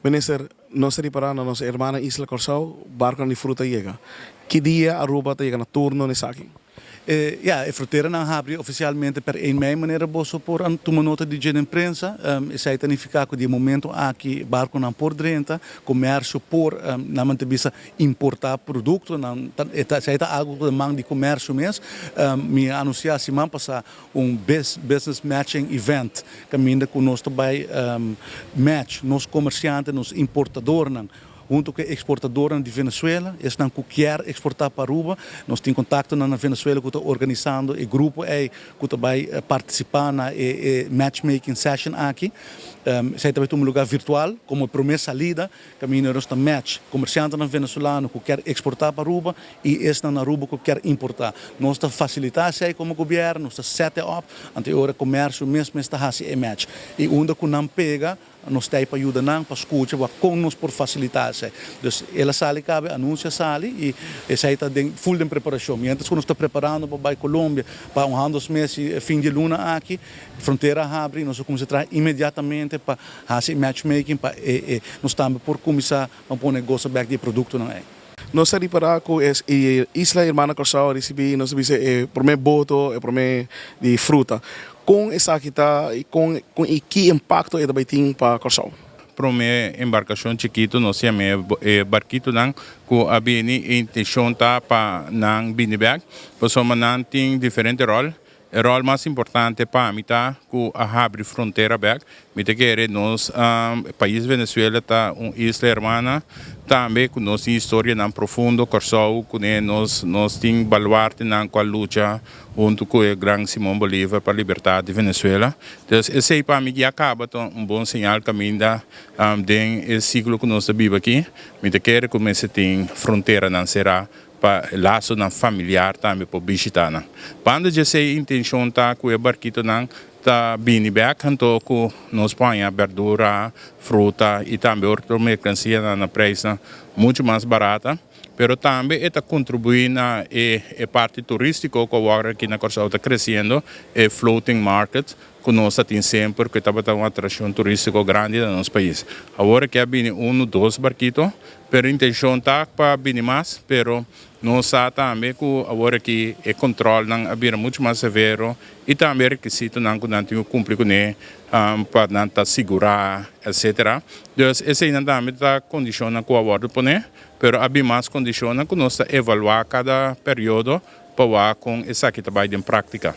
Minister, nos a ripara na nos hermana isla Corsou, barconan di fruta a yega. Ki dia Aruba ta yega na turno n'esaki? Ya, e fronteranan habri oficialmente per 1 mei, manera boso por a tuma nota di dje den prensa. Esei ta nifica cu di e momento aki barconan por drenta, comercio por, nan ta bisa, importa productonan. Esei ta algo cu ta man di comercio mes. Mi a anuncia siman pasa un business matching event caminda cu nos ta bay match nos comerciante, nos importadornan hunto cu e exportadornan di Venezuela, esnan cu kier exporta pa Aruba. Nos tin contactonan na Venezuela cu ta organisando e grupo ey cu ta bay participa na e matchmaking session aki. Esey ta bay tuma lugar virtual como prome salida caminda nos ta match comerciantenan Venezolano cu kier exporta pa Aruba y esnan na Aruba cu kier importa. Nos ta facilita esey como gobierno, nos ta set it up, anto e ora comercio mes mes ta haci e match. Y unda cu nan pega, nos ta pa yuda nan, pa scucha con nos por facilita esey. Dus el a sali caba, anuncio a sali y esey ta den full den preparacion. Mientras cu nos ta preparando pa bay Colombia pa un 2 mes fin di luna aki, frontera habri, nos ta cuminsa traha inmediatamente pa haci matchmaking pa nos tambe por cuminsa pa pone gosa back di productonan ey. Nos a ripara cu e isla hermana Corsou a ricibi, nos a bisa, e prome boto, e prome di fruta. Con esaki ta y con y ki impacto e tambe tin pa Corsou? Prome embarcacion chikito, nos yama e barquitonan cu a bini, intencion ta pa nan bini back, pasobra nan tin diferente rol. E rol mas importante pa mi ta cu a habri frontera back. Mi ta kere nos pais Venezuela ta un isla hermana tambe cu nos historianan profundo, Corsou, cu nos tin baluartenan cu a lucha hunto cu e gran Simon Bolívar pa libertad di Venezuela. Anto, esey pa mi ya caba un bon señal caminda den e siglo cu nos ta biba aki. Mi ta kere cu tin fronteranan sera pa lasonan familiar tambe pa bishita nan. Banda di esey, intencion ta cu e barquitonan ta bini back, anto cu nos por berdura, fruta y tambe otro mercancia na prijs mucho mas barata. Pero tambe ta contribui na e parti turistico cu awor aki na Corsou ta creciendo, e floating market, cu nos tin semper, cu tabata un atraccion turistico grandi na nos pais. Awor cu a bini un, dos barquito, pero intencion ta pa bini mas, pero nos sa tambe cu awor aki e controlnan a bira mucho mas severo y tambe requisitonan cu nan tin cu cumpli cu pa nan ta sigura, etc. Dus esey tambe ta condicion cu awor pone, pero a mas condicion cu nos ta evalua cada periodo pa con esaki tambe den practica.